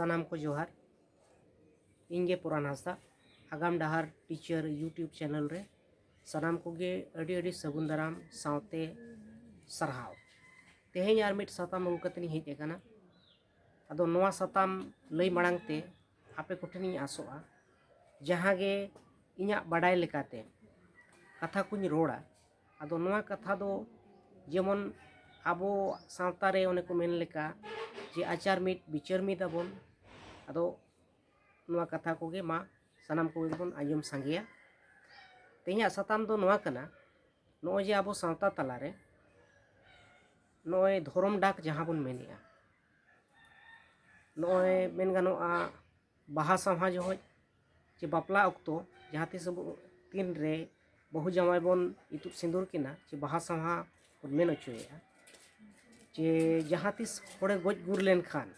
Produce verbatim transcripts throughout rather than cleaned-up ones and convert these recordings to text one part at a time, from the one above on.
ᱥᱟᱱᱟᱢ ᱠᱚ ᱡᱚᱦᱟᱨ᱾ ᱤᱧ ᱜᱮ ᱯᱚᱨᱟᱱ ᱦᱟᱸᱥᱫᱟ, ᱟᱜᱟᱢ ᱰᱟᱦᱟᱨ ᱴᱤᱪᱟᱨ YouTube ᱪᱮᱱᱮᱞ ᱨᱮ ᱥᱟᱱᱟᱢ ᱠᱚᱜᱮ ᱟᱹᱰᱤ ᱟᱹᱰᱤ ᱥᱟᱹᱜᱩᱱ ᱫᱟᱨᱟᱢ ᱥᱟᱶᱛᱮ ᱥᱟᱨᱦᱟᱣ᱾ ᱛᱮᱦᱮᱧ ᱟᱨ ᱢᱤᱫ ᱥᱟᱛᱟᱢ ᱟᱹᱜᱩ ᱠᱟᱛᱮ ᱤᱧ ᱦᱮᱡ ᱟᱠᱟᱱᱟ᱾ ᱟᱫᱚ ᱱᱚᱣᱟ ᱥᱟᱛᱟᱢ ᱞᱟᱹᱭ ᱢᱟᱲᱟᱝ ᱛᱮ ᱟᱯᱮ ᱠᱚᱴᱷᱮᱱᱤᱧ ᱟᱥᱚᱜᱼᱟ, ᱡᱟᱦᱟᱸ ᱜᱮ ᱤᱧᱟᱹᱜ ᱵᱟᱰᱟᱭ ᱞᱮᱠᱟᱛᱮ ᱠᱟᱛᱷᱟ ᱠᱚᱧ ᱨᱚᱲᱟ, ᱟᱫᱚ ᱱᱚᱣᱟ ᱠᱟᱛᱷᱟ ᱫᱚ ᱡᱮᱢᱚᱱ ᱟᱵᱚ ᱥᱟᱶᱛᱟ ᱨᱮ ᱚᱱᱮ ᱠᱚ ᱢᱮᱱ ᱞᱮᱠᱟ ᱡᱮ ᱟᱪᱟᱨ ᱢᱤᱫ ᱵᱤᱪᱟᱹᱨ ᱢᱤᱫ ᱟᱵᱚᱱ᱾ ᱟᱫᱚ ᱱᱚᱣᱟ ᱠᱟᱛᱷᱟ ᱠᱚᱜᱮ ᱢᱟ ᱥᱟᱱᱟᱢ ᱠᱚᱜᱮ ᱵᱚᱱ ᱟᱸᱡᱚᱢ ᱥᱟᱸᱜᱮᱭᱟ᱾ ᱛᱮᱦᱮᱧᱟᱜ ᱥᱟᱛᱟᱢ ᱫᱚ ᱱᱚᱣᱟ ᱠᱟᱱᱟ, ᱱᱚᱜᱼᱚᱭ ᱡᱮ ᱟᱵᱚ ᱥᱟᱶᱛᱟ ᱛᱟᱞᱟᱨᱮ ᱱᱚᱜᱼᱚᱭ ᱫᱷᱚᱨᱚᱢ ᱰᱟᱠ ᱡᱟᱦᱟᱸ ᱵᱚᱱ ᱢᱮᱱᱮᱜᱼᱟ, ᱱᱚᱜᱼᱚᱭ ᱢᱮᱱ ᱜᱟᱱᱚᱜᱼᱟ ᱵᱟᱦᱟ ᱥᱟᱶᱦᱟ ᱡᱚᱦᱚᱡ ᱪᱮ ᱵᱟᱯᱞᱟ ᱚᱠᱛᱚ ᱡᱟᱦᱟᱸ ᱛᱤᱥ ᱟᱵᱚ ᱛᱤᱱ ᱨᱮ ᱵᱟᱹᱦᱩ ᱡᱟᱶᱟᱭ ᱵᱚᱱ ᱤᱛᱩᱫ ᱥᱤᱸᱫᱩᱨ ᱠᱤᱱᱟ ᱪᱮ ᱵᱟᱦᱟ ᱥᱟᱶᱦᱟ ᱵᱚᱱ ᱢᱮᱱ ᱦᱚᱪᱚᱭᱮᱫᱼᱟ, ᱪᱮ ᱡᱟᱦᱟᱸ ᱛᱤᱥ ᱦᱚᱲᱮ ᱜᱚᱡ ᱜᱩᱨ ᱞᱮᱱᱠᱷᱟᱱ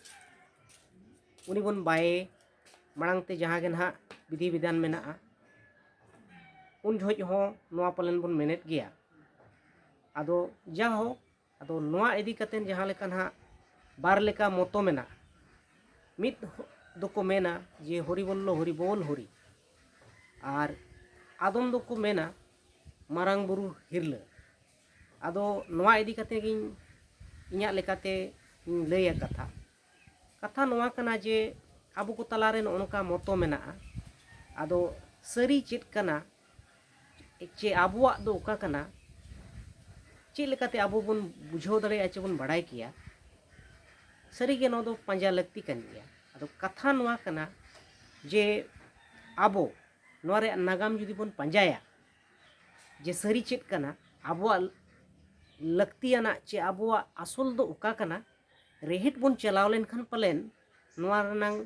ᱩᱱᱤ ᱵᱚᱱ ᱵᱟᱭᱮ ᱢᱟᱲᱟᱝ ᱛᱮ ᱡᱟᱦᱟᱸ ᱜᱮ ᱱᱟᱦᱟᱜ ᱵᱤᱫᱷᱤ ᱵᱤᱫᱷᱟᱱ ᱢᱮᱱᱟᱜᱼᱟ, ᱩᱱ ᱡᱚᱦᱚᱡ ᱦᱚᱸ ᱱᱚᱣᱟ ᱯᱟᱞᱮᱱ ᱵᱚᱱ ᱢᱮᱱᱮᱫ ᱜᱮᱭᱟ᱾ ᱟᱫᱚ ᱡᱟᱭᱦᱳᱠ, ᱟᱫᱚ ᱱᱚᱣᱟ ᱤᱫᱤ ᱠᱟᱛᱮ ᱡᱟᱦᱟᱸ ᱞᱮᱠᱟ ᱱᱟᱦᱟᱜ ᱵᱟᱨ ᱞᱮᱠᱟ ᱢᱚᱛᱚ ᱢᱮᱱᱟᱜᱼᱟ᱾ ᱢᱤᱫ ᱫᱚᱠᱚ ᱢᱮᱱᱟ ᱡᱮ ᱦᱚᱨᱤ ᱵᱚᱞᱞᱚ ᱦᱚᱨᱤ ᱵᱚᱞ ᱦᱚᱨᱤ, ᱟᱨ ᱟᱫᱚᱢ ᱫᱚᱠᱚ ᱢᱮᱱᱟ ᱢᱟᱨᱟᱝ ᱵᱩᱨᱩ ᱦᱤᱨᱞᱟᱹ᱾ ᱟᱫᱚ ᱱᱚᱣᱟ ᱤᱫᱤ ᱠᱟᱛᱮ ᱜᱤᱧ ᱤᱧᱟᱹᱜ ᱞᱮᱠᱟᱛᱮ ᱤᱧ ᱞᱟᱹᱭᱟ ᱠᱟᱛᱷᱟ᱾ ᱠᱟᱛᱷᱟ ᱱᱚᱣᱟ ᱠᱟᱱᱟ ᱡᱮ ᱟᱵᱚ ᱠᱚ ᱛᱟᱞᱟᱨᱮ ᱱᱚᱜᱼᱚ ᱱᱚᱝᱠᱟ ᱢᱚᱛᱚ ᱢᱮᱱᱟᱜᱼᱟ᱾ ᱟᱫᱚ ᱥᱟᱹᱨᱤ ᱪᱮᱫ ᱠᱟᱱᱟ, ᱪᱮ ᱟᱵᱚᱣᱟᱜ ᱫᱚ ᱚᱠᱟ ᱠᱟᱱᱟ, ᱪᱮᱫ ᱞᱮᱠᱟᱛᱮ ᱟᱵᱚ ᱵᱚᱱ ᱵᱩᱡᱷᱟᱹᱣ ᱫᱟᱲᱮᱭᱟᱜᱼᱟ ᱪᱮ ᱵᱚᱱ ᱵᱟᱲᱟᱭ ᱠᱮᱭᱟ? ᱥᱟᱹᱨᱤᱜᱮ ᱱᱚᱣᱟ ᱫᱚ ᱯᱟᱸᱡᱟ ᱞᱟᱹᱠᱛᱤ ᱠᱟᱱ ᱜᱮᱭᱟ᱾ ᱟᱫᱚ ᱠᱟᱛᱷᱟ ᱱᱚᱣᱟ ᱠᱟᱱᱟ ᱡᱮ ᱟᱵᱚ ᱱᱚᱣᱟ ᱨᱮᱭᱟᱜ ᱱᱟᱜᱟᱢ ᱡᱩᱫᱤ ᱵᱚᱱ ᱯᱟᱸᱡᱟᱭᱟ ᱡᱮ ᱥᱟᱹᱨᱤ ᱪᱮᱫ ᱠᱟᱱᱟ, ᱟᱵᱚᱣᱟᱜ ᱞᱟᱹᱠᱛᱤᱭᱟᱱᱟᱜ ᱪᱮ ᱟᱵᱚᱣᱟᱜ ᱟᱥᱚᱞ ᱫᱚ ᱚᱠᱟ ᱠᱟᱱᱟ, ᱨᱮᱦᱮᱫ ᱵᱚᱱ ᱪᱟᱞᱟᱣ ᱞᱮᱱᱠᱷᱟᱱ ᱯᱟᱞᱮᱱ ᱱᱚᱣᱟ ᱨᱮᱱᱟᱝ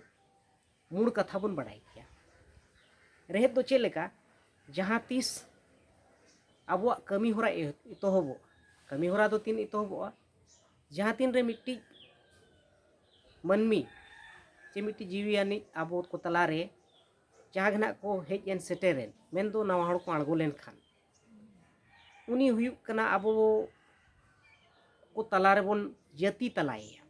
ᱢᱩᱲ ᱠᱟᱛᱷᱟ ᱵᱚᱱ ᱵᱟᱲᱟᱭ ᱠᱮᱭᱟ᱾ ᱨᱮᱦᱮᱫ ᱫᱚ ᱪᱮᱫ ᱞᱮᱠᱟ? ᱡᱟᱦᱟᱸ ᱛᱤᱥ ᱟᱵᱚᱣᱟᱜ ᱠᱟᱹᱢᱤ ᱦᱚᱨᱟ ᱮ-, ᱮᱛᱚᱦᱚᱵᱚᱜᱼᱟ, ᱠᱟᱹᱢᱤ ᱦᱚᱨᱟ ᱫᱚ ᱛᱤᱱ ᱮᱛᱚᱦᱚᱵᱚᱜᱼᱟ? ᱡᱟᱦᱟᱸ ᱛᱤᱱ ᱨᱮ ᱢᱤᱫᱴᱤᱡ ᱢᱟᱹᱱᱢᱤ ᱪᱮ ᱢᱤᱫᱴᱤᱡ ᱡᱤᱣᱤ ᱟᱹᱱᱤᱡ ᱟᱵᱚ ᱠᱚ ᱛᱟᱞᱟᱨᱮ ᱡᱟᱦᱟᱸ ᱜᱮ ᱱᱟᱜ ᱠᱚ ᱦᱮᱡ ᱮᱱ ᱥᱮᱴᱮᱨᱮᱱ, ᱢᱮᱱᱫᱚ ᱱᱟᱣᱟ ᱦᱚᱲ ᱠᱚ ᱟᱬᱜᱚ ᱞᱮᱱᱠᱷᱟᱱ, ᱩᱱᱤ ᱦᱩᱭᱩᱜ ᱠᱟᱱᱟ ᱟᱵᱚ ᱠᱚ ᱛᱟᱞᱟ ᱨᱮᱵᱚᱱ ᱡᱟᱹᱛᱤ ᱛᱟᱞᱟᱭᱮᱭᱟ᱾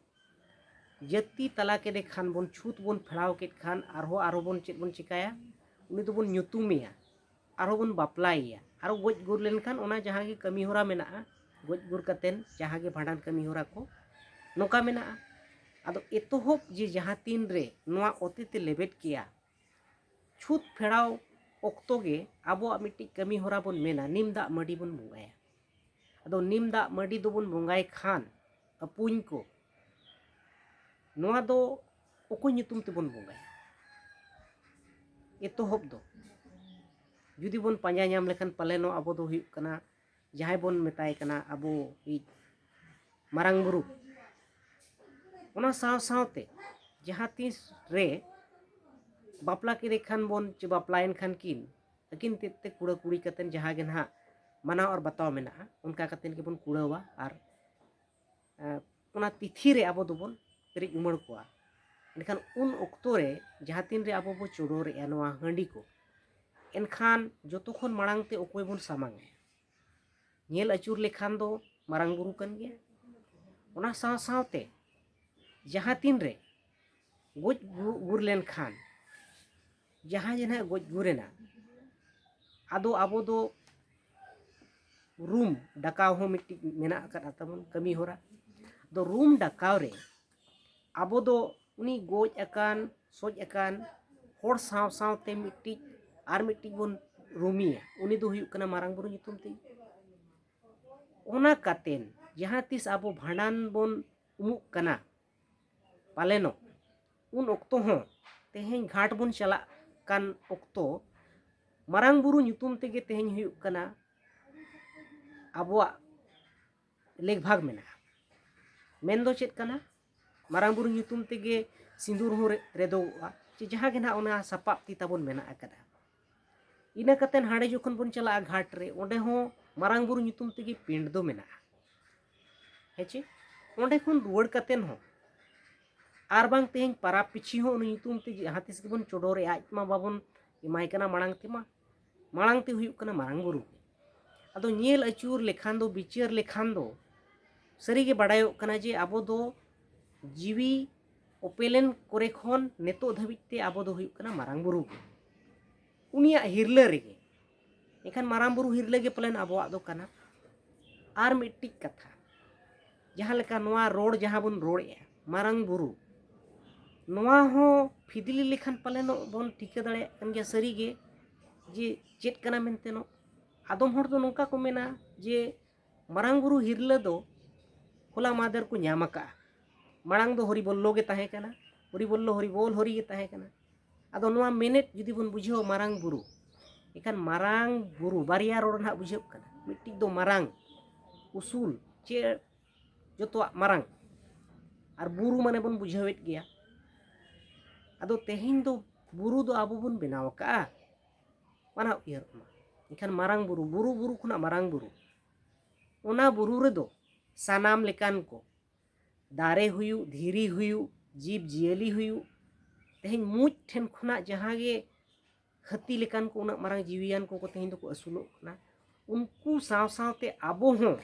ᱡᱟᱹᱛᱤ ᱛᱟᱞᱟ ᱠᱮᱫᱮ ᱠᱷᱟᱱ ᱵᱚᱱ, ᱪᱷᱩᱛ ᱵᱚᱱ ᱯᱷᱮᱲᱟᱣ ᱠᱮᱫ ᱠᱷᱟᱱ, ᱟᱨᱦᱚᱸ ᱟᱨᱦᱚᱸ ᱵᱚᱱ ᱪᱮᱫ ᱵᱚᱱ ᱪᱤᱠᱟᱹᱭᱟ? ᱩᱱᱤ ᱫᱚᱵᱚᱱ ᱧᱩᱛᱩᱢᱮᱭᱟ, ᱟᱨᱦᱚᱸ ᱵᱚᱱ ᱵᱟᱯᱞᱟᱭᱮᱭᱟ᱾ ᱟᱨᱦᱚᱸ ᱜᱚᱡ ᱜᱩᱨ ᱞᱮᱱᱠᱷᱟᱱ ᱚᱱᱟ ᱡᱟᱦᱟᱸ ᱜᱮ ᱠᱟᱹᱢᱤ ᱦᱚᱨᱟ ᱢᱮᱱᱟᱜᱼᱟ, ᱜᱚᱡ ᱜᱩᱨ ᱠᱟᱛᱮᱱ ᱡᱟᱦᱟᱸ ᱜᱮ ᱵᱷᱟᱸᱰᱟᱱ ᱠᱟᱹᱢᱤ ᱦᱚᱨᱟ ᱠᱚ ᱱᱚᱝᱠᱟ ᱢᱮᱱᱟᱜᱼᱟ᱾ ᱟᱫᱚ ᱮᱛᱚᱦᱚᱵ ᱡᱮ ᱡᱟᱦᱟᱸ ᱛᱤᱱ ᱨᱮ ᱱᱚᱣᱟ ᱚᱛᱮ ᱛᱮ ᱞᱮᱵᱮᱫ ᱠᱮᱭᱟ, ᱪᱷᱩᱛ ᱯᱷᱮᱲᱟᱣ ᱚᱠᱛᱚ ᱜᱮ ᱟᱵᱚᱣᱟᱜ ᱢᱤᱫᱴᱤᱡ ᱠᱟᱹᱢᱤ ᱦᱚᱨᱟ ᱵᱚᱱ ᱢᱮᱱᱟ, ᱱᱤᱢ ᱫᱟᱜ ᱢᱟᱹᱰᱤ ᱵᱚᱱ ᱵᱚᱸᱜᱟᱭᱟ᱾ ᱟᱫᱚ ᱱᱤᱢ ᱫᱟᱜ ᱢᱟᱹᱰᱤ ᱫᱚᱵᱚᱱ ᱵᱚᱸᱜᱟᱭ ᱠᱷᱟᱱ ᱟᱹᱯᱩᱧ ᱠᱚ, ᱱᱚᱣᱟ ᱫᱚ ᱚᱠᱚᱭ ᱧᱩᱛᱩᱢ ᱛᱮᱵᱚᱱ ᱵᱚᱸᱜᱟᱭᱟ? ᱮᱛᱚᱦᱚᱵ ᱫᱚ ᱡᱩᱫᱤ ᱵᱚᱱ ᱯᱟᱸᱡᱟ ᱧᱟᱢ ᱞᱮᱠᱷᱟᱱ, ᱯᱟᱞᱮᱱᱚᱜ ᱟᱵᱚ ᱫᱚ ᱦᱩᱭᱩᱜ ᱠᱟᱱᱟ ᱡᱟᱦᱟᱸᱭ ᱵᱚᱱ ᱢᱮᱛᱟᱭ ᱠᱟᱱᱟ ᱟᱵᱚᱭᱤᱡ ᱢᱟᱨᱟᱝ ᱵᱩᱨᱩ᱾ ᱚᱱᱟ ᱥᱟᱶ ᱥᱟᱶᱛᱮ ᱡᱟᱦᱟᱸ ᱛᱤᱥ ᱨᱮ ᱵᱟᱯᱞᱟ ᱠᱮᱫᱮ ᱠᱷᱟᱱ ᱵᱚᱱ, ᱪᱮ ᱵᱟᱯᱞᱟᱭᱮᱱ ᱠᱷᱟᱱ ᱠᱤᱱ, ᱟᱹᱠᱤᱱ ᱛᱮᱫ ᱛᱮ ᱠᱩᱲᱟᱹ ᱠᱩᱲᱤ ᱠᱟᱛᱮᱫ ᱡᱟᱦᱟᱸ ᱜᱮ ᱱᱟᱦᱟᱜ ᱢᱟᱱᱟᱣ ᱟᱨ ᱵᱟᱛᱟᱣ ᱢᱮᱱᱟᱜᱼᱟ, ᱚᱱᱠᱟ ᱠᱟᱛᱮᱫ ᱜᱮᱵᱚᱱ ᱠᱩᱲᱟᱹᱣᱟ᱾ ᱟᱨ ᱮᱸ, ᱚᱱᱟ ᱛᱤᱛᱷᱤ ᱨᱮ ᱟᱵᱚ ᱫᱚᱵᱚᱱ ᱯᱮᱨᱮᱡ ᱩᱢᱟᱹᱲ ᱠᱚᱣᱟ᱾ ᱮᱱᱠᱷᱟᱱ ᱩᱱ ᱚᱠᱛᱚ ᱨᱮ ᱡᱟᱦᱟᱸ ᱛᱤᱱ ᱨᱮ ᱟᱵᱚ ᱵᱚ ᱪᱚᱰᱚᱨᱮᱜᱼᱟ ᱱᱚᱣᱟ ᱦᱟᱺᱰᱤ ᱠᱚ, ᱮᱱᱠᱷᱟᱱ ᱡᱚᱛᱚ ᱠᱷᱚᱱ ᱢᱟᱲᱟᱝ ᱛᱮ ᱚᱠᱚᱭ ᱵᱚᱱ ᱥᱟᱢᱟᱝ ᱟᱭᱟ? ᱧᱮᱞ ᱟᱹᱪᱩᱨ ᱞᱮᱠᱷᱟᱱ ᱫᱚ ᱢᱟᱨᱟᱝ ᱵᱩᱨᱩ ᱠᱟᱱ ᱜᱮᱭᱟ᱾ ᱚᱱᱟ ᱥᱟᱶ ᱥᱟᱶᱛᱮ ᱡᱟᱦᱟᱸ ᱛᱤᱱ ᱨᱮ ᱜᱚᱡ ᱜᱩ-, ᱜᱩᱨ ᱞᱮᱱᱠᱷᱟᱱ, ᱡᱟᱦᱟᱸᱭ ᱡᱮ ᱱᱟᱦᱟᱜ ᱜᱚᱡ ᱜᱩᱨ ᱮᱱᱟ, ᱟᱫᱚ ᱟᱵᱚ ᱫᱚ ᱨᱩᱢ ᱰᱟᱠᱟᱣ ᱦᱚᱸ ᱢᱤᱫᱴᱤᱡ ᱢᱮᱱᱟᱜ ᱟᱠᱟᱫ ᱛᱟᱵᱚᱱ ᱠᱟᱹᱢᱤ ᱦᱚᱨᱟ᱾ ᱫᱚ ᱨᱩᱢ ᱰᱟᱠᱟᱣ ᱨᱮ ᱟᱵᱚ ᱫᱚ ᱩᱱᱤ ᱜᱚᱡ ᱟᱠᱟᱱ, ᱥᱚᱡ ᱟᱠᱟᱱ ᱦᱚᱲ ᱥᱟᱶ ᱥᱟᱶᱛᱮ ᱢᱤᱫᱴᱤᱡ ᱟᱨ ᱢᱤᱫᱴᱤᱡ ᱵᱚᱱ ᱨᱩᱢᱤᱭᱟ᱾ ᱩᱱᱤ ᱫᱚ ᱦᱩᱭᱩᱜ ᱠᱟᱱᱟ ᱢᱟᱨᱟᱝ ᱵᱩᱨᱩ ᱧᱩᱛᱩᱢ ᱛᱮ᱾ ᱚᱱᱟ ᱠᱟᱛᱮᱱ ᱡᱟᱦᱟᱸ ᱛᱤᱥ ᱟᱵᱚ ᱵᱷᱟᱸᱰᱟᱱ ᱵᱚᱱ ᱩᱢᱩᱜ ᱠᱟᱱᱟ, ᱯᱟᱞᱮᱱᱚᱜ ᱩᱱ ᱚᱠᱛᱚ ᱦᱚᱸ ᱛᱮᱦᱮᱧ ᱜᱷᱟᱴ ᱵᱚᱱ ᱪᱟᱞᱟᱜ ᱠᱟᱱ ᱚᱠᱛᱚ ᱢᱟᱨᱟᱝ ᱵᱩᱨᱩ ᱧᱩᱛᱩᱢ ᱛᱮᱜᱮ ᱛᱮᱦᱮᱧ ᱦᱩᱭᱩᱜ ᱠᱟᱱᱟ ᱟᱵᱚᱣᱟᱜ ᱞᱮᱠ ᱵᱷᱟᱜᱽ ᱢᱮᱱᱟᱜᱼᱟ᱾ ᱢᱮᱱ ᱫᱚ ᱪᱮᱫ ᱠᱟᱱᱟ? ᱢᱟᱨᱟᱝ ᱵᱩᱨᱩ ᱧᱩᱛᱩᱢ ᱛᱮᱜᱮ ᱥᱤᱸᱫᱩᱨ ᱦᱚᱸ ᱨᱮ-, ᱨᱮᱫᱚᱜᱼᱟ, ᱪᱮ ᱡᱟᱦᱟᱸ ᱜᱮ ᱱᱟᱦᱟᱜ ᱚᱱᱟ ᱥᱟᱯᱟᱵ ᱛᱤ ᱛᱟᱵᱚᱱ ᱢᱮᱱᱟᱜ ᱟᱠᱟᱫᱟ᱾ ᱤᱱᱟᱹ ᱠᱟᱛᱮ ᱦᱟᱸᱰᱮ ᱡᱚᱠᱷᱚᱱ ᱵᱚᱱ ᱪᱟᱞᱟᱜᱼᱟ ᱜᱷᱟᱴ ᱨᱮ, ᱚᱸᱰᱮ ᱦᱚᱸ ᱢᱟᱨᱟᱝ ᱵᱩᱨᱩ ᱧᱩᱛᱩᱢ ᱛᱮᱜᱮ ᱯᱤᱸᱰ ᱫᱚ ᱢᱮᱱᱟᱜᱼᱟ᱾ ᱦᱮᱸ ᱪᱮ? ᱚᱸᱰᱮ ᱠᱷᱚᱱ ᱨᱩᱣᱟᱹᱲ ᱠᱟᱛᱮ ᱦᱚᱸ, ᱟᱨ ᱵᱟᱝ ᱛᱮᱦᱮᱧ ᱯᱟᱨᱟᱵᱽ ᱯᱤᱪᱷᱤ ᱦᱚᱸ ᱩᱱᱤ ᱧᱩᱛᱩᱢ ᱛᱮ ᱡᱟᱦᱟᱸ ᱛᱤᱥ ᱜᱮᱵᱚᱱ ᱪᱚᱰᱚᱨᱮᱜᱼᱟ, ᱟᱡ ᱢᱟ ᱵᱟᱵᱚᱱ ᱮᱢᱟᱭ ᱠᱟᱱᱟ ᱢᱟᱲᱟᱝ ᱛᱮᱢᱟ᱾ ᱢᱟᱲᱟᱝ ᱛᱮ ᱦᱩᱭᱩᱜ ᱠᱟᱱᱟ ᱢᱟᱨᱟᱝ ᱵᱩᱨᱩ ᱜᱮ᱾ ᱟᱫᱚ ᱧᱮᱞ ᱟᱹᱪᱩᱨ ᱞᱮᱠᱷᱟᱱ ᱫᱚ, ᱵᱤᱪᱟᱹᱨ ᱞᱮᱠᱷᱟᱱ ᱫᱚ, ᱥᱟᱹᱨᱤᱜᱮ ᱵᱟᱰᱟᱭᱚᱜ ᱠᱟᱱᱟ ᱡᱮ ᱟᱵᱚ ᱫᱚ ᱡᱤᱣᱤ ᱚᱯᱮᱞᱮᱱ ᱠᱚᱨᱮ ᱠᱷᱚᱱ ᱱᱤᱛᱚᱜ ᱫᱷᱟᱹᱵᱤᱡ ᱛᱮ ᱟᱵᱚ ᱫᱚ ᱦᱩᱭᱩᱜ ᱠᱟᱱᱟ ᱢᱟᱨᱟᱝ ᱵᱩᱨᱩ ᱜᱮ᱾ ᱩᱱᱤᱭᱟᱜ ᱦᱤᱨᱞᱟᱹ ᱨᱮᱜᱮ᱾ ᱮᱱᱠᱷᱟᱱ ᱢᱟᱨᱟᱝ ᱵᱩᱨᱩ ᱦᱤᱨᱞᱟᱹ ᱜᱮ ᱯᱟᱞᱮᱱ ᱟᱵᱚᱣᱟᱜ ᱫᱚ ᱠᱟᱱᱟ᱾ ᱟᱨ ᱢᱤᱫᱴᱤᱡ ᱠᱟᱛᱷᱟ, ᱡᱟᱦᱟᱸ ᱞᱮᱠᱟ ᱱᱚᱣᱟ ᱨᱚᱲ ᱡᱟᱦᱟᱸ ᱵᱚᱱ ᱨᱚᱲᱮᱫᱼᱟ, ᱢᱟᱨᱟᱝ ᱵᱩᱨᱩ, ᱱᱚᱣᱟ ᱦᱚᱸ ᱯᱷᱤᱫᱽᱞᱤ ᱞᱮᱠᱷᱟᱱ ᱯᱟᱞᱮᱱᱚᱜ ᱵᱚᱱ ᱴᱷᱤᱠᱟᱹ ᱫᱟᱲᱮᱭᱟᱜ ᱠᱟᱱ ᱜᱮᱭᱟ ᱥᱟᱹᱨᱤᱜᱮ ᱡᱮ ᱪᱮᱫ ᱠᱟᱱᱟ ᱢᱮᱱᱛᱮ ᱱᱚᱜ᱾ ᱟᱫᱚᱢ ᱦᱚᱲ ᱫᱚ ᱱᱚᱝᱠᱟ ᱠᱚ ᱢᱮᱱᱟ ᱡᱮ ᱢᱟᱨᱟᱝ ᱵᱩᱨᱩ ᱦᱤᱨᱞᱟᱹ ᱫᱚ ᱦᱚᱞᱟ ᱢᱟᱦᱫᱮᱨ ᱠᱚ ᱧᱟᱢ ᱟᱠᱟᱜᱼᱟ᱾ ᱢᱟᱲᱟᱝ ᱫᱚ ᱦᱚᱨᱤ ᱵᱚᱞᱞᱚ ᱜᱮ ᱛᱟᱦᱮᱸ ᱠᱟᱱᱟ, ᱦᱚᱨᱤ ᱵᱚᱞᱞᱚ, ᱦᱚᱨᱤ ᱵᱚᱞ, ᱦᱚᱨᱤ ᱜᱮ ᱛᱟᱦᱮᱸ ᱠᱟᱱᱟ᱾ ᱟᱫᱚ ᱱᱚᱣᱟ ᱢᱮᱱᱮᱫ ᱡᱩᱫᱤ ᱵᱚᱱ ᱵᱩᱡᱷᱟᱹᱣᱟ ᱢᱟᱨᱟᱝ ᱵᱩᱨᱩ, ᱮᱱᱠᱷᱟᱱ ᱢᱟᱨᱟᱝ ᱵᱩᱨᱩ ᱵᱟᱨᱭᱟ ᱨᱚᱲ ᱱᱟᱦᱟᱜ ᱵᱩᱡᱷᱟᱹᱜ ᱠᱟᱱᱟ᱾ ᱢᱤᱫᱴᱤᱡ ᱫᱚ ᱢᱟᱨᱟᱝ, ᱩᱥᱩᱞ, ᱪᱮ ᱡᱚᱛᱚᱣᱟᱜ ᱢᱟᱨᱟᱝ, ᱟᱨ ᱵᱩᱨᱩ ᱢᱟᱱᱮ ᱵᱚᱱ ᱵᱩᱡᱷᱟᱹᱣᱮᱫ ᱜᱮᱭᱟ᱾ ᱟᱫᱚ ᱛᱮᱦᱮᱧ ᱫᱚ ᱵᱩᱨᱩ ᱫᱚ ᱟᱵᱚ ᱵᱚᱱ ᱵᱮᱱᱟᱣ ᱟᱠᱟᱫᱼᱟ, ᱢᱟᱱᱟᱣ ᱩᱭᱦᱟᱹᱨᱚᱜ ᱢᱟ᱾ ᱮᱱᱠᱷᱟᱱ ᱢᱟᱨᱟᱝ ᱵᱩᱨᱩ, ᱵᱩᱨᱩ, ᱵᱩᱨᱩ ᱠᱷᱚᱱᱟᱜ ᱢᱟᱨᱟᱝ ᱵᱩᱨᱩ, ᱚᱱᱟ ᱵᱩᱨᱩ ᱨᱮᱫᱚ ᱥᱟᱱᱟᱢ ᱞᱮᱠᱟᱱ ᱠᱚ, ᱫᱟᱨᱮ ᱦᱩᱭᱩᱜ, ᱫᱷᱤᱨᱤ ᱦᱩᱭᱩᱜ, ᱡᱤᱵᱽ ᱡᱤᱭᱟᱹᱞᱤ ᱦᱩᱭᱩᱜ, ᱛᱮᱦᱮᱧ ᱢᱩᱡ ᱴᱷᱮᱱ ᱠᱷᱚᱱᱟᱜ ᱡᱟᱦᱟᱸ ᱜᱮ ᱦᱟᱹᱛᱤ ᱞᱮᱠᱟᱱ ᱠᱚ, ᱩᱱᱟᱹᱜ ᱢᱟᱨᱟᱝ ᱡᱤᱣᱤᱭᱟᱱ ᱠᱚᱠᱚ ᱛᱮᱦᱮᱧ ᱫᱚᱠᱚ ᱟᱹᱥᱩᱞᱚᱜ ᱠᱟᱱᱟ, ᱩᱱᱠᱩ ᱥᱟᱶ ᱥᱟᱶᱛᱮ ᱟᱵᱚ ᱦᱚᱸ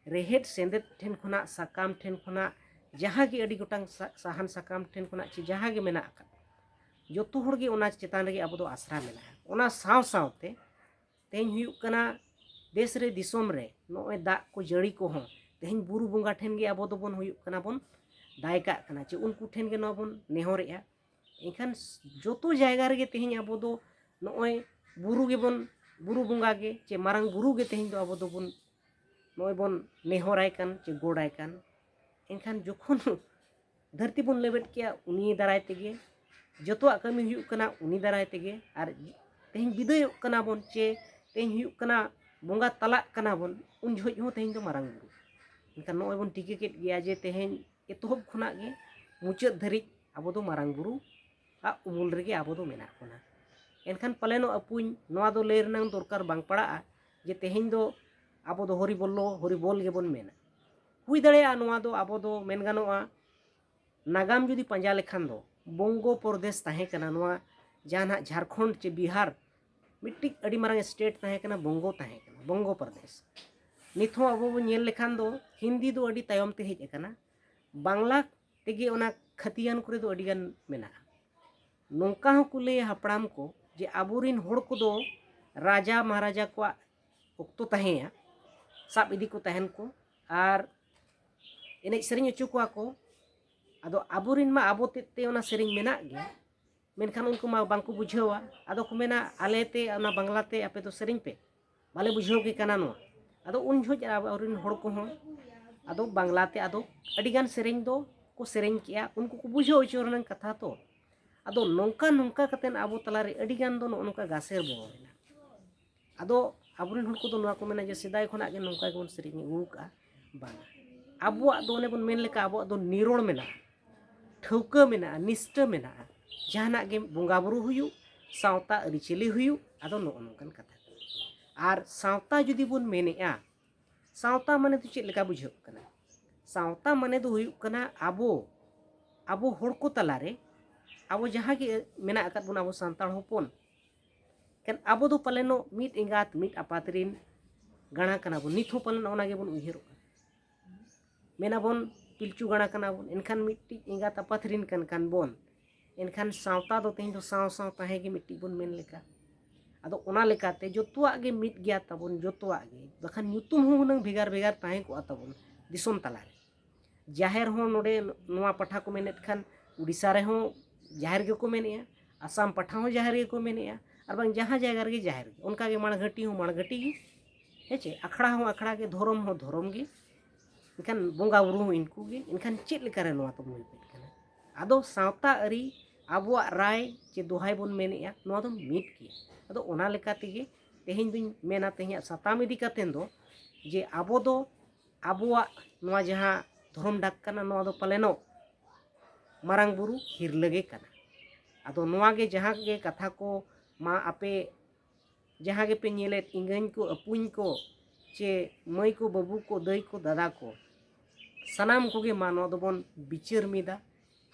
ᱨᱮᱦᱮᱫ ᱥᱮᱸᱫᱮᱫ ᱴᱷᱮᱱ ᱠᱷᱚᱱᱟᱜ, ᱥᱟᱠᱟᱢ ᱴᱷᱮᱱ ᱠᱷᱚᱱᱟᱜ, ᱡᱟᱦᱟᱸ ᱜᱮ ᱟᱹᱰᱤ ᱜᱚᱴᱟᱝ ᱥᱟ-, ᱥᱟᱦᱟᱱ ᱥᱟᱠᱟᱢ ᱴᱷᱮᱱ ᱠᱷᱚᱱᱟᱜ ᱪᱮ ᱡᱟᱦᱟᱸ ᱜᱮ ᱢᱮᱱᱟᱜ ᱟᱠᱟᱫ, ᱡᱚᱛᱚ ᱦᱚᱲ ᱜᱮ ᱚᱱᱟ ᱪᱮᱛᱟᱱ ᱨᱮᱜᱮ ᱟᱵᱚ ᱫᱚ ᱟᱥᱨᱟ ᱢᱮᱱᱟᱜᱼᱟ᱾ ᱚᱱᱟ ᱥᱟᱶ ᱥᱟᱶᱛᱮ ᱛᱮᱦᱮᱧ ᱦᱩᱭᱩᱜ ᱠᱟᱱᱟ ᱫᱮᱥ ᱨᱮ ᱫᱤᱥᱚᱢ ᱨᱮ ᱱᱚᱜᱼᱚᱭ ᱫᱟᱜ ᱠᱚ ᱡᱟᱹᱲᱤ ᱠᱚᱦᱚᱸ ᱛᱮᱦᱮᱧ ᱵᱩᱨᱩ ᱵᱚᱸᱜᱟ ᱴᱷᱮᱱ ᱜᱮ ᱟᱵᱚ ᱫᱚᱵᱚᱱ ᱦᱩᱭᱩᱜ ᱠᱟᱱᱟ ᱵᱚᱱ ᱫᱟᱭᱠᱟᱜ ᱠᱟᱱᱟ, ᱪᱮ ᱩᱱᱠᱩ ᱴᱷᱮᱱ ᱜᱮ ᱱᱚᱣᱟ ᱵᱚᱱ ᱱᱮᱦᱚᱨᱮᱜᱼᱟ᱾ ᱮᱱᱠᱷᱟᱱ ᱡᱚᱛᱚ ᱡᱟᱭᱜᱟ ᱨᱮᱜᱮ ᱛᱮᱦᱮᱧ ᱟᱵᱚ ᱫᱚ ᱱᱚᱜᱼᱚᱭ ᱵᱩᱨᱩ ᱜᱮᱵᱚᱱ, ᱵᱩᱨᱩ ᱵᱚᱸᱜᱟ ᱜᱮ ᱪᱮ ᱢᱟᱨᱟᱝ ᱵᱩᱨᱩ ᱜᱮ ᱛᱮᱦᱮᱧ ᱫᱚ ᱟᱵᱚ ᱫᱚᱵᱚᱱ ᱱᱚᱜᱼᱚᱭ ᱵᱚᱱ ᱱᱮᱦᱚᱨᱟᱭ ᱠᱟᱱ ᱪᱮ ᱜᱚᱰᱟᱭ ᱠᱟᱱ᱾ ᱮᱱᱠᱷᱟᱱ ᱡᱚᱠᱷᱚᱱ ᱫᱷᱟᱹᱨᱛᱤ ᱵᱚᱱ ᱞᱮᱵᱮᱫ ᱠᱮᱜᱼᱟ, ᱩᱱᱤ ᱫᱟᱨᱟᱭ ᱛᱮᱜᱮ ᱡᱚᱛᱚᱣᱟᱜ ᱠᱟᱹᱢᱤ ᱦᱩᱭᱩᱜ ᱠᱟᱱᱟ, ᱩᱱᱤ ᱫᱟᱨᱟᱭ ᱛᱮᱜᱮ᱾ ᱟᱨ ᱛᱮᱦᱮᱧ ᱵᱤᱫᱟᱹᱭᱚᱜ ᱠᱟᱱᱟ ᱵᱚᱱ ᱪᱮ ᱛᱮᱦᱮᱧ ᱦᱩᱭᱩᱜ ᱠᱟᱱᱟ ᱵᱚᱸᱜᱟ ᱛᱟᱞᱟᱜ ᱠᱟᱱᱟ ᱵᱚᱱ, ᱩᱱ ᱡᱚᱦᱚᱜ ᱦᱚᱸ ᱛᱮᱦᱮᱧ ᱫᱚ ᱢᱟᱨᱟᱝ ᱵᱩᱨᱩ᱾ ᱮᱱᱠᱷᱟᱱ ᱱᱚᱜᱼᱚᱭ ᱵᱚᱱ ᱴᱷᱤᱠᱟᱹ ᱠᱮᱫ ᱜᱮᱭᱟ ᱡᱮ ᱛᱮᱦᱮᱧ ᱮᱛᱚᱦᱚᱵ ᱠᱷᱚᱱᱟᱜ ᱜᱮ ᱢᱩᱪᱟᱹᱫ ᱫᱷᱟᱹᱨᱤᱡ ᱟᱵᱚ ᱫᱚ ᱢᱟᱨᱟᱝ ᱵᱩᱨᱩ ᱟᱜ ᱩᱢᱩᱞ ᱨᱮᱜᱮ ᱟᱵᱚ ᱫᱚ ᱢᱮᱱᱟᱜ ᱵᱚᱱᱟ᱾ ᱮᱱᱠᱷᱟᱱ ᱯᱟᱞᱮᱱᱚᱜ ᱟᱹᱯᱩᱧ ᱱᱚᱣᱟ ᱫᱚ ᱞᱟᱹᱭ ᱨᱮᱱᱟᱝ ᱫᱚᱨᱠᱟᱨ ᱵᱟᱝ ᱯᱟᱲᱟᱜᱼᱟ ᱡᱮ ᱛᱮᱦᱮᱧ ᱫᱚ ᱟᱵᱚ ᱫᱚ ᱦᱚᱨᱤ ᱵᱚᱞᱞᱚ, ᱦᱚᱨᱤ ᱵᱚᱞ ᱜᱮᱵᱚᱱ ᱢᱮᱱᱟ᱾ ᱦᱩᱭ ᱫᱟᱲᱮᱭᱟᱜᱼᱟ ᱱᱚᱣᱟ ᱫᱚ ᱟᱵᱚ ᱫᱚ ᱢᱮᱱ ᱜᱟᱱᱚᱜᱼᱟ, ᱱᱟᱜᱟᱢ ᱡᱩᱫᱤ ᱯᱟᱸᱡᱟ ᱞᱮᱠᱷᱟᱱ ᱫᱚ ᱵᱚᱝᱜᱚ ᱯᱨᱚᱫᱮᱥ ᱛᱟᱦᱮᱸ ᱠᱟᱱᱟ, ᱱᱚᱣᱟ ᱡᱟᱦᱟᱸ ᱱᱟᱦᱟᱜ ᱡᱷᱟᱲᱠᱷᱚᱸᱰ ᱪᱮ ᱵᱤᱦᱟᱨ, ᱢᱤᱫᱴᱤᱡ ᱟᱹᱰᱤ ᱢᱟᱨᱟᱝ ᱥᱴᱮᱴ ᱛᱟᱦᱮᱸ ᱠᱟᱱᱟ ᱵᱚᱝᱜᱚ ᱛᱟᱦᱮᱸ ᱠᱟᱱᱟ, ᱵᱚᱝᱜᱚ ᱯᱨᱚᱫᱮᱥ᱾ ᱱᱤᱛ ᱦᱚᱸ ᱟᱵᱚ ᱵᱚᱱ ᱧᱮᱞ ᱞᱮᱠᱷᱟᱱ ᱫᱚ ᱦᱤᱱᱫᱤ ᱫᱚ ᱟᱹᱰᱤ ᱛᱟᱭᱚᱢ ᱛᱮ ᱦᱮᱡ ᱟᱠᱟᱱᱟ᱾ ᱵᱟᱝᱞᱟ ᱛᱮᱜᱮ ᱚᱱᱟ ᱠᱷᱟᱹᱛᱤᱭᱟᱱ ᱠᱚᱨᱮ ᱫᱚ ᱟᱹᱰᱤᱜᱟᱱ ᱢᱮᱱᱟᱜᱼᱟ᱾ ᱱᱚᱝᱠᱟ ᱦᱚᱸᱠᱚ ᱞᱟᱹᱭᱟ ᱦᱟᱯᱲᱟᱢ ᱠᱚ ᱡᱮ ᱟᱵᱚᱨᱮᱱ ᱦᱚᱲ ᱠᱚᱫᱚ ᱨᱟᱡᱟ ᱢᱟᱦᱟᱨᱟᱡᱟ ᱠᱚᱣᱟᱜ ᱚᱠᱛᱚ ᱛᱟᱦᱮᱸᱭᱟ, ᱥᱟᱵ ᱤᱫᱤ ᱠᱚ ᱛᱟᱦᱮᱱ ᱠᱚ ᱟᱨ ᱮᱱᱮᱡ ᱥᱮᱨᱮᱧ ᱦᱚᱪᱚ ᱠᱚᱣᱟ ᱠᱚ᱾ ᱟᱫᱚ ᱟᱵᱚᱨᱮᱱ ᱢᱟ ᱟᱵᱚ ᱛᱮᱫ ᱛᱮ ᱚᱱᱟ ᱥᱮᱨᱮᱧ ᱢᱮᱱᱟᱜ ᱜᱮ, ᱢᱮᱱᱠᱷᱟᱱ ᱩᱱᱠᱩ ᱢᱟ ᱵᱟᱝᱠᱚ ᱵᱩᱡᱷᱟᱹᱣᱟ᱾ ᱟᱫᱚ ᱠᱚ ᱢᱮᱱᱟ, "ᱟᱞᱮ ᱛᱮ ᱚᱱᱟ ᱵᱟᱝᱞᱟ ᱛᱮ ᱟᱯᱮ ᱫᱚ ᱥᱮᱨᱮᱧ ᱯᱮ, ᱵᱟᱞᱮ ᱵᱩᱡᱷᱟᱹᱣ ᱜᱮ ᱠᱟᱱᱟ ᱱᱚᱣᱟ᱾" ᱟᱫᱚ ᱩᱱ ᱡᱚᱦᱚᱜ ᱟᱵᱚᱨᱮᱱ ᱦᱚᱲ ᱠᱚᱦᱚᱸ ᱟᱫᱚ ᱵᱟᱝᱞᱟ ᱛᱮ ᱟᱫᱚ ᱟᱹᱰᱤᱜᱟᱱ ᱥᱮᱨᱮᱧ ᱫᱚ ᱠᱚ ᱥᱮᱨᱮᱧ ᱠᱮᱜᱼᱟ, ᱩᱱᱠᱩ ᱠᱚ ᱵᱩᱡᱷᱟᱹᱣ ᱦᱚᱪᱚ ᱨᱮᱱᱟᱜ ᱠᱟᱛᱷᱟ ᱛᱚ᱾ ᱟᱫᱚ ᱱᱚᱝᱠᱟ ᱱᱚᱝᱠᱟ ᱠᱟᱛᱮᱫ ᱟᱵᱚ ᱛᱟᱞᱟᱨᱮ ᱟᱹᱰᱤᱜᱟᱱ ᱫᱚ ᱱᱚᱜᱼᱚ ᱱᱚᱝᱠᱟ ᱜᱟᱥᱮᱨ ᱵᱚᱞᱚᱭᱮᱱᱟ᱾ ᱟᱫᱚ ᱟᱵᱚᱨᱮᱱ ᱦᱚᱲ ᱠᱚᱫᱚ ᱱᱚᱣᱟ ᱠᱚ ᱢᱮᱱᱟ ᱡᱮ ᱥᱮᱫᱟᱭ ᱠᱷᱚᱱᱟᱜ ᱜᱮ ᱱᱚᱝᱠᱟ ᱜᱮᱵᱚᱱ ᱥᱮᱨᱮᱧ ᱟᱹᱜᱩ ᱠᱟᱜᱼᱟ᱾ ᱵᱟᱝᱟ, ᱟᱵᱚᱣᱟᱜ ᱫᱚ ᱚᱱᱮ ᱵᱚᱱ ᱢᱮᱱ ᱞᱮᱠᱟ ᱟᱵᱚᱣᱟᱜ ᱫᱚ ᱱᱤᱨᱚᱲ ᱢᱮᱱᱟᱜᱼᱟ, ᱴᱷᱟᱹᱣᱠᱟᱹ ᱢᱮᱱᱟᱜᱼᱟ, ᱱᱤᱥᱴᱟᱹ ᱢᱮᱱᱟᱜᱼᱟ᱾ ᱡᱟᱦᱟᱱᱟᱜ ᱜᱮ ᱵᱚᱸᱜᱟ ᱵᱩᱨᱩ ᱦᱩᱭᱩᱜ, ᱥᱟᱶᱛᱟ ᱟᱹᱨᱤᱪᱟᱹᱞᱤ ᱦᱩᱭᱩᱜ, ᱟᱫᱚ ᱱᱚᱜᱼᱚ ᱱᱚᱝᱠᱟᱱ ᱠᱟᱛᱷᱟ ᱠᱚ᱾ ᱟᱨ ᱥᱟᱶᱛᱟ ᱡᱩᱫᱤ ᱵᱚᱱ ᱢᱮᱱᱮᱜᱼᱟ, ᱥᱟᱶᱛᱟ ᱢᱟᱱᱮ ᱫᱚ ᱪᱮᱫ ᱞᱮᱠᱟ ᱵᱩᱡᱷᱟᱹᱜ ᱠᱟᱱᱟ? ᱥᱟᱶᱛᱟ ᱢᱟᱱᱮ ᱫᱚ ᱦᱩᱭᱩᱜ ᱠᱟᱱᱟ ᱟᱵᱚ, ᱟᱵᱚ ᱦᱚᱲ ᱠᱚ ᱛᱟᱞᱟᱨᱮ ᱟᱵᱚ ᱡᱟᱦᱟᱸ ᱜᱮ ᱢᱮᱱᱟᱜ ᱟᱠᱟᱫ ᱵᱚᱱᱟ, ᱟᱵᱚ ᱥᱟᱱᱛᱟᱲ ᱦᱚᱯᱚᱱ, ᱠᱷᱟᱱ ᱟᱵᱚ ᱫᱚ ᱯᱟᱞᱮᱱᱚᱜ ᱢᱤᱫ ᱮᱸᱜᱟᱛ ᱢᱤᱫ ᱟᱯᱟᱛ ᱨᱤᱱ ᱜᱟᱬᱟ ᱠᱟᱱᱟ ᱵᱚᱱ᱾ ᱱᱤᱛ ᱦᱚᱸ ᱯᱟᱞᱮᱱ ᱚᱱᱟ ᱜᱮᱵᱚᱱ ᱩᱭᱦᱟᱹᱨᱚᱜᱼᱟ᱾ ᱢᱮᱱᱟᱵᱚᱱ ᱯᱤᱞᱪᱩ ᱜᱟᱬᱟ ᱠᱟᱱᱟ ᱵᱚᱱ, ᱮᱱᱠᱷᱟᱱ ᱢᱤᱫᱴᱤᱡ ᱮᱸᱜᱟᱛ ᱟᱯᱟᱛ ᱨᱤᱱ ᱠᱟᱱ ᱠᱟᱱ ᱵᱚᱱ, ᱮᱱᱠᱷᱟᱱ ᱥᱟᱶᱛᱟ ᱫᱚ ᱛᱮᱦᱮᱧ ᱫᱚ ᱥᱟᱶ ᱥᱟᱶ ᱛᱟᱦᱮᱸ ᱜᱮ ᱢᱤᱫᱴᱤᱡ ᱵᱚᱱ ᱢᱮᱱ ᱞᱮᱠᱟ᱾ ᱟᱫᱚ ᱚᱱᱟ ᱞᱮᱠᱟᱛᱮ ᱡᱚᱛᱚᱣᱟᱜ ᱜᱮ ᱢᱤᱫ ᱜᱮᱭᱟ ᱛᱟᱵᱚᱱ, ᱡᱚᱛᱚᱣᱟᱜ ᱜᱮ, ᱵᱟᱠᱷᱟᱱ ᱧᱩᱛᱩᱢ ᱦᱚᱸ ᱦᱩᱱᱟᱹᱝ ᱵᱷᱮᱜᱟᱨ ᱵᱷᱮᱜᱟᱨ ᱛᱟᱦᱮᱸ ᱠᱚᱜᱼᱟ ᱛᱟᱵᱚᱱ ᱫᱤᱥᱚᱢ ᱛᱟᱞᱟᱨᱮ᱾ ᱡᱟᱦᱮᱨ ᱦᱚᱸ ᱱᱚᱰᱮ ᱱᱚᱣᱟ ᱯᱟᱴᱷᱟ ᱠᱚ ᱢᱮᱱᱮᱫ ᱠᱷᱟᱱ ᱩᱰᱤᱥᱟ ᱨᱮᱦᱚᱸ ᱡᱟᱦᱮᱨ ᱜᱮᱠᱚ ᱢᱮᱱᱮᱫᱼᱟ, ᱟᱥᱟᱢ ᱯᱟᱴᱷᱟ ᱦᱚᱸ ᱡᱟᱦᱮᱨ ᱜᱮᱠᱚ ᱢᱮᱱᱮᱫᱼᱟ, ᱟᱨ ᱵᱟᱝ ᱡᱟᱦᱟᱸ ᱡᱟᱭᱜᱟ ᱨᱮᱜᱮ ᱡᱟᱦᱮᱨ ᱜᱮ, ᱚᱱᱠᱟᱜᱮ ᱢᱟᱲᱜᱷᱟᱹᱴᱤ ᱦᱚᱸ ᱢᱟᱲᱜᱷᱟᱹᱴᱤ ᱜᱮ, ᱦᱮᱸ ᱪᱮ, ᱟᱠᱷᱲᱟ ᱦᱚᱸ ᱟᱠᱷᱲᱟ ᱜᱮ, ᱫᱷᱚᱨᱚᱢ ᱦᱚᱸ ᱫᱷᱚᱨᱚᱢ ᱜᱮ, ᱮᱱᱠᱷᱟᱱ ᱵᱚᱸᱜᱟ ᱵᱩᱨᱩ ᱦᱚᱸ ᱤᱱᱠᱩ ᱜᱮ᱾ ᱮᱱᱠᱷᱟᱱ ᱪᱮᱫ ᱞᱮᱠᱟᱨᱮ ᱱᱚᱣᱟ ᱫᱚ ᱢᱤᱫ ᱠᱟᱱᱟ? ᱟᱫᱚ ᱥᱟᱶᱛᱟ ᱟᱹᱨᱤ, ᱟᱵᱚᱣᱟᱜ ᱨᱟᱭ ᱪᱮ ᱫᱚᱦᱟᱭ ᱵᱚᱱ ᱢᱮᱱᱮᱫᱼᱟ, ᱱᱚᱣᱟ ᱫᱚ ᱢᱤᱫ ᱜᱮᱭᱟ᱾ ᱟᱫᱚ ᱚᱱᱟ ᱞᱮᱠᱟ ᱛᱮᱜᱮ ᱛᱮᱦᱮᱧ ᱫᱩᱧ ᱢᱮᱱᱟ, ᱛᱮᱦᱮᱧᱟᱜ ᱥᱟᱛᱟᱢ ᱤᱫᱤ ᱠᱟᱛᱮᱫ ᱫᱚ ᱡᱮ ᱟᱵᱚ ᱫᱚ ᱟᱵᱚᱣᱟᱜ ᱱᱚᱣᱟ ᱡᱟᱦᱟᱸ ᱫᱷᱚᱨᱚᱢ ᱰᱟᱠ ᱠᱟᱱᱟ, ᱱᱚᱣᱟ ᱫᱚ ᱯᱟᱞᱮᱱᱚᱜ ᱢᱟᱨᱟᱝ ᱵᱩᱨᱩ ᱦᱤᱨᱞᱟᱹ ᱜᱮ ᱠᱟᱱᱟ᱾ ᱟᱫᱚ ᱱᱚᱣᱟ ᱜᱮ ᱡᱟᱦᱟᱸ ᱜᱮ ᱠᱟᱛᱷᱟ ᱠᱚ ᱢᱟ ᱟᱯᱮ ᱡᱟᱦᱟᱸ ᱜᱮᱯᱮ ᱧᱮᱞᱮᱫ, ᱤᱸᱜᱟᱹᱧ ᱠᱚ, ᱟᱹᱯᱩᱧ ᱠᱚ, ᱪᱮ ᱢᱟᱹᱭ ᱠᱚ, ᱵᱟᱹᱵᱩ ᱠᱚ, ᱫᱟᱹᱭ ᱠᱚ, ᱫᱟᱫᱟ ᱠᱚ, ᱥᱟᱱᱟᱢ ᱠᱚᱜᱮ ᱢᱟ ᱱᱚᱣᱟ ᱫᱚᱵᱚᱱ ᱵᱤᱪᱟᱹᱨ ᱢᱤᱫᱟ᱾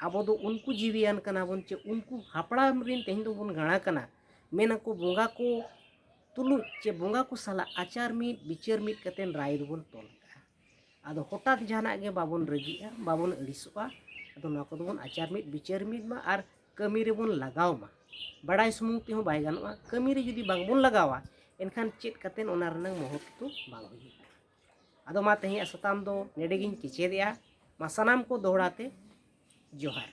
ᱟᱵᱚ ᱫᱚ ᱩᱱᱠᱩ ᱡᱤᱣᱤᱭᱟᱱ ᱠᱟᱱᱟ ᱵᱚᱱ, ᱪᱮ ᱩᱱᱠᱩ ᱦᱟᱯᱲᱟᱢ ᱨᱤᱱ ᱛᱮᱦᱮᱧ ᱫᱚᱵᱚᱱ ᱜᱟᱬᱟ ᱠᱟᱱᱟ᱾ ᱢᱮᱱᱟᱠᱚ ᱵᱚᱸᱜᱟ ᱠᱚ ᱛᱩᱞᱩᱡ ᱪᱮ ᱵᱚᱸᱜᱟ ᱠᱚ ᱥᱟᱞᱟᱜ ᱟᱪᱟᱨ ᱢᱤᱫ, ᱵᱤᱪᱟᱹᱨ ᱢᱤᱫ ᱠᱟᱛᱮᱫ ᱨᱟᱭ ᱫᱚᱵᱚᱱ ᱛᱚᱞ ᱠᱟᱜᱼᱟ᱾ ᱟᱫᱚ ᱦᱚᱴᱟᱛ ᱡᱟᱦᱟᱱᱟᱜ ᱜᱮ ᱵᱟᱵᱚᱱ ᱨᱟᱹᱜᱤᱜᱼᱟ, ᱵᱟᱵᱚᱱ ᱟᱹᱲᱤᱥᱚᱜᱼᱟ᱾ ᱟᱫᱚ ᱱᱚᱣᱟ ᱠᱚᱫᱚ ᱵᱚᱱ ᱟᱪᱟᱨ ᱢᱤᱫ ᱵᱤᱪᱟᱹᱨ ᱢᱤᱫ ᱢᱟ ᱟᱨ ᱠᱟᱹᱢᱤ ᱨᱮᱵᱚᱱ ᱞᱟᱜᱟᱣ ᱢᱟ᱾ ᱵᱟᱲᱟᱭ ᱥᱩᱢᱩᱝ ᱛᱮᱦᱚᱸ ᱵᱟᱭ ᱜᱟᱱᱚᱜᱼᱟ᱾ ᱠᱟᱹᱢᱤ ᱨᱮ ᱡᱩᱫᱤ ᱵᱟᱝᱵᱚᱱ ᱞᱟᱜᱟᱣᱟ, ᱮᱱᱠᱷᱟᱱ ᱪᱮᱫ ᱠᱟᱛᱮ ᱚᱱᱟ ᱨᱮᱱᱟᱜ ᱢᱚᱦᱚᱛ ᱫᱚ ᱵᱟᱝ ᱦᱩᱭᱩᱜᱼᱟ᱾ ᱟᱫᱚ ᱢᱟ ᱛᱮᱦᱮᱧᱟᱜ ᱥᱟᱛᱟᱢ ᱫᱚ ᱱᱚᱰᱮ ᱜᱤᱧ ᱠᱮᱪᱮᱫᱮᱜᱼᱟ᱾ ᱢᱟ ᱥᱟᱱᱟᱢ ᱠᱚ ᱫᱚᱦᱲᱟ ᱛᱮ ᱡᱚᱦᱟᱨ᱾